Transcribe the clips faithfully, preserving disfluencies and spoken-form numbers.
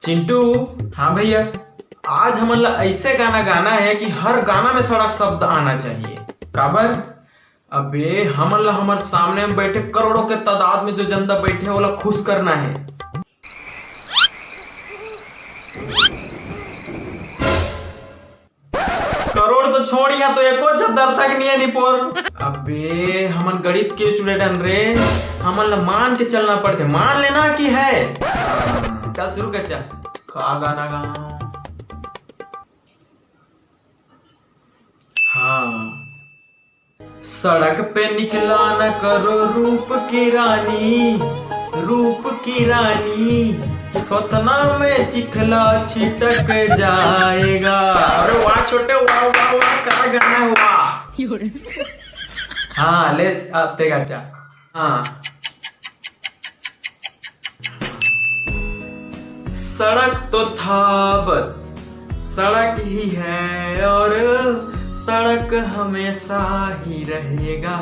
चिंटू। हाँ भैया, आज हमन ला ऐसे गाना गाना है कि हर गाना में सड़क शब्द आना चाहिए। काबर? अबे हमन ला हमर सामने में बैठे करोड़ों के तादाद में जो जनता बैठे है, ओला खुश करना है। करोड़ तो छोड़, यहाँ तो एको झ दर्शक नहीं है निपोर। अबे हमन गणित के स्टूडेंट हन रे, हमन ला मान के चलना पड़थे, मान लेना कि है। चल शुरू कर, चल। का गाना गाऊं? हाँ। सड़क पे निकला न करो रूप की रानी, रूप की रानी, थोथना में चिखला छिटक जाएगा। अरे वाह छोटे, वाह, वाह, वाह, का गाना है, वाह। हाँ, ले, अब तेरा अच्छा। हाँ। सड़क तो था बस, सड़क ही है और सड़क हमेशा ही रहेगा।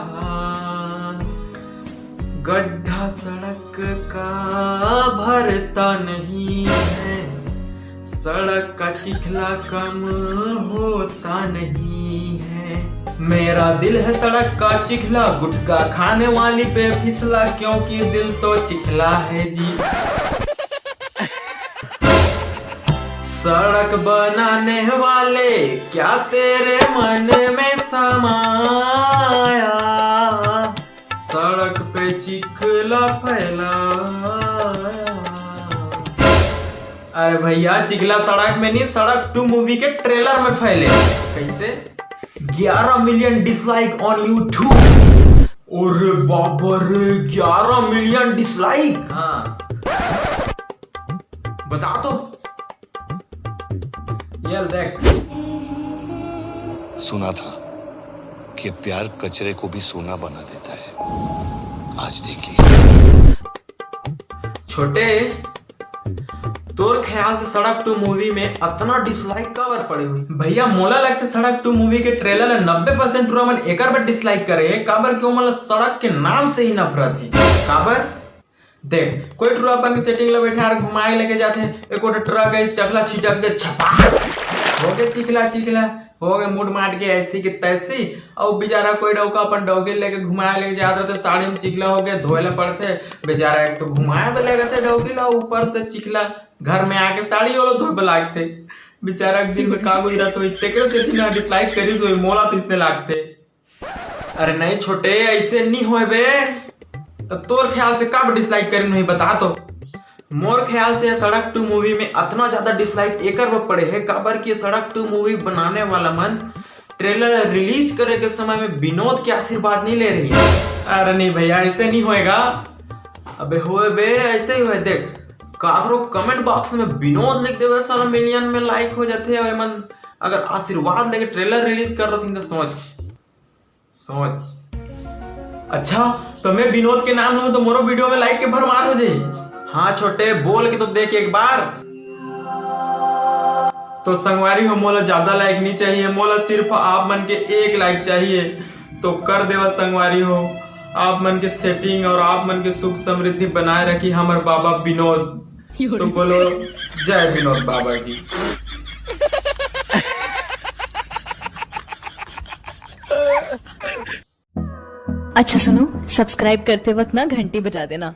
गड्ढा सड़क का भरता नहीं है, सड़क का चिखला कम होता नहीं है। मेरा दिल है सड़क का चिखला, गुटखा खाने वाली पे फिसला, क्योंकि दिल तो चिखला है जी। सड़क बनाने वाले, क्या तेरे मन में समाया सड़क पे चिखला फैला? अरे भैया, चिखला सड़क में नहीं, सड़क टू मूवी के ट्रेलर में फैले। कैसे? ग्यारह मिलियन डिसलाइक ऑन यूट्यूब। अरे बाबा रे, ग्यारह मिलियन डिसलाइक। हाँ, बता तो। ये देख। सुना था कि प्यार कचरे को भी सोना बना देता है। आज देख लिया। छोटे, तोर ख्याल से सड़क टू मूवी में अतना डिसलाइक काबर पड़े हुई? भैया, मोला लगथे सड़क टू मूवी के ट्रेलर ला नब्बे परसेंट टूरा मन एकर बर डिसलाइक करे हे, काबर कि ओमन ला सड़क के नाम से ही नफरत हे। काबर? देख, कोई टूरा अपन के सेटिंग ला बैठा घुमाए लेके जाथे, एको ठो ट्रक है, चखला छिटक के छपाक, हो गए चिखला चिखला, हो गए मुड़ माट के ऐसी की तैसी। और बेचारा कोई डौका अपन डौकी लेके घुमाए लेके जात रहे, तो साड़ी में चिखला हो गए, धोए ला पड़थे। बेचारा एक तो घुमाए बर लेगथे डौकी ला, ऊपर से चिखला, घर में आके साड़ी ओला धोए बर लागथे। बेचारा एक दिन में का गुजरत होही, तेकरे सेती ना डिसलाइक करिस होही, मोला तो इसने लागथे। अरे नहीं छोटे, ऐसे नहीं होए बे। तो तोर ख्याल से कब डिसलाइक करिन होही, बता तो। मोर ख्याल से सड़क टू मूवी में अतना ज्यादा डिसलाइक एकर बर पड़े हे, काबर कि सड़क टू मूवी बनाने वाला मन ट्रेलर रिलीज करे के समय में विनोद के आशीर्वाद नहीं ले रही। अरे नहीं भैया, ऐसे नहीं होएगा। अबे होए बे, ऐसे ही होए। देख, काकरो कमेंट बॉक्स में विनोद लिख देवे, साला मिलियन में लाइक हो जाथे। और एमन अगर आशीर्वाद लेके ट्रेलर रिलीज कर रही तो सोच, सोच। अच्छा, तो मैं विनोद के नाम लूं तो मोरो वीडियो में लाइक के भरमार हो जाई। हाँ छोटे, बोल के तो देख एक बार। तो संगवारी हो, मोला ज्यादा लाइक नहीं चाहिए, मोला सिर्फ आप मन के एक लाइक चाहिए। तो कर देवा संगवारी हो, आप मन के सेटिंग और आप मन के सुख समृद्धि बनाए रखी हमर बाबा विनोद। तो बोलो जय विनोद बाबा की। अच्छा सुनो, सब्सक्राइब करते वक्त ना घंटी बजा देना।